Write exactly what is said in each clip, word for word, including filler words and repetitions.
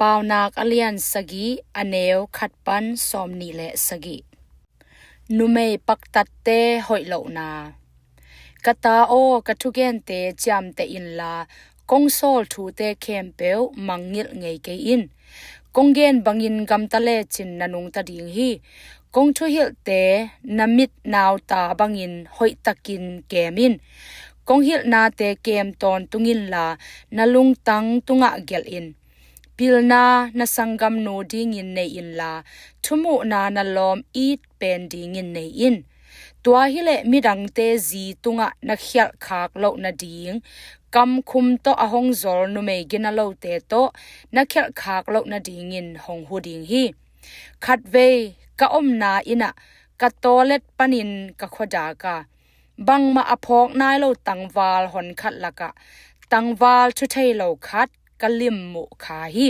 Paunak a lian sagih, a neu khat pan sawmnih le sagih. Numei paktatte hoih lohna. Ka ta aw, ka thugente ciamteh inla, kong sawl thute khempeuh mangngilh ngei kei in. Kong gen bangin gamta lecin na nungta ding hi. Kong thuhilhte na mit nauta bangin hoihtakin kem in. Kong hilhnate kem tawntung inla, na lungtang tungah gelh in. Pilna na sanggamnu dingin nei inla, thumuhna na lawm it pen dingin nei in. Tua hileh midangte zi tungah na khialhkhak loh nading, kamkhum tawh a hong zol numei gina lote tawh na khialhkhak loh nadingin hong hu ding hi. Khatvei ka omna innah ka tawlet panin ka khuadak a, bangmah a phawk nai lo tangval honkhat lakah tangval thuthei lo khat ka limmuh kha hi.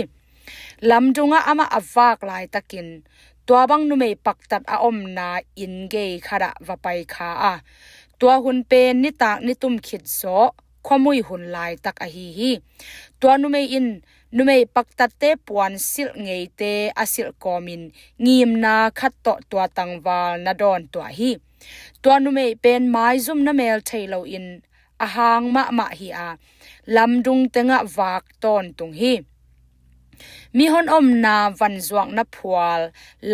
Lamdungah amah a vak laitakin tua bang numei paktat a omna inn gei khatah va pai kha a, tua hun pen nitak nitum khit zawh khuamui hun laitak ahi hi. Tua numei in numei paktatte puan silh ngeite a silh kawmin ngimna khat tawh tua tangval na dawn tuah hi. Tua numei pen maizum na mel thei loin a hang mahmah hi a, lamdung tengah vak tawntung hi. Mihon omna vanzuakna phual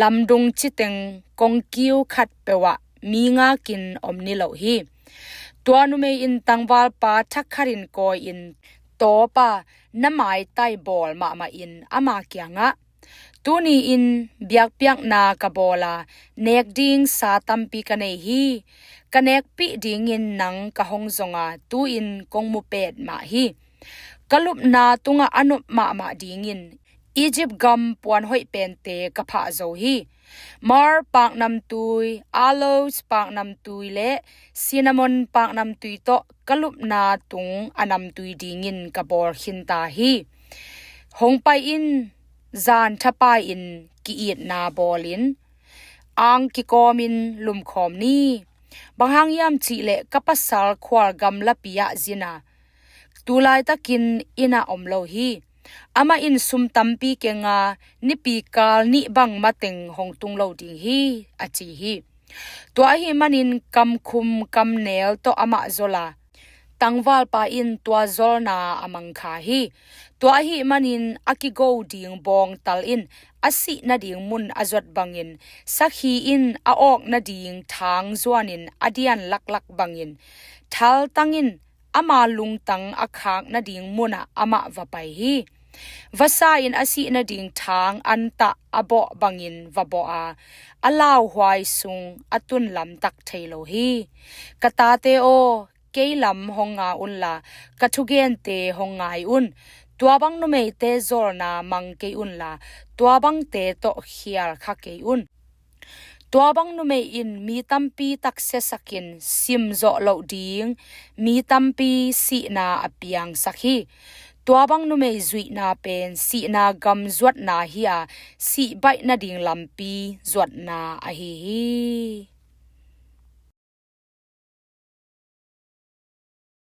lamdung citeng kongkiu khat peuhah mi ngakin om ni lo hi. Tua numei in tangvalpa thak khatin kawi-in, tawpa, na maitai bawl mahmah in ama kiangah, tuni-in biakpiakna ka bawl a, nek ding sa tampi ka nei hi. Ka nekpih dingin nang ka hong zong a, tu-in kong mu petmah hi. Ka lupna tungah a nop mahmah dingin Egypt gam puan hoih pente ka phah zo hi. Mar paknamtui, aloes paknamtui le cinnamon paknamtui tawh ka lupna tung a namtui dingin ka bawl khinta hi. Hong pai in, zan thapai-in ki-itna bawlin, ang kikawmin lumkhawm ni. Bang hang hiam cihleh ka pasal khual gamlapi-ah zin a, tu laitakin innah om lo hi. Amah in sum tampi keng a, nipikal nih bang mateng hong tung lo ding hi, a ci hi. Tua ahih manin kamkhum kamnel tawh amah zol a, tangvalpa in tua zolna a mang kha hi. Tua ahih manin a kigo ding bawngtal in a sih nading mun a zuat bangin, sakhi in a awk nading thang zuanin a dian laklak bangin, thaltang in ama lungtang a khak nading munah amah va pai hi. Vasa in a sih nading thang antah a bawh bangin va bawh a, a lauhuai sung a tun lamtak thei lo hi. Ka tate aw, kei lam hong nga unla, ka thugente hong ngai un. Tua bang numeite zolna mang kei unla, tua bangte tawh khial kha kei un. Tua bang numei in mi tampi taksiasakin simzawh loh ding mi tampi sihna a piangsak hi. Tua bang numei zuihna pen sihna gam zuatna hi a, sih baih nading lampi zuatna ahi hi.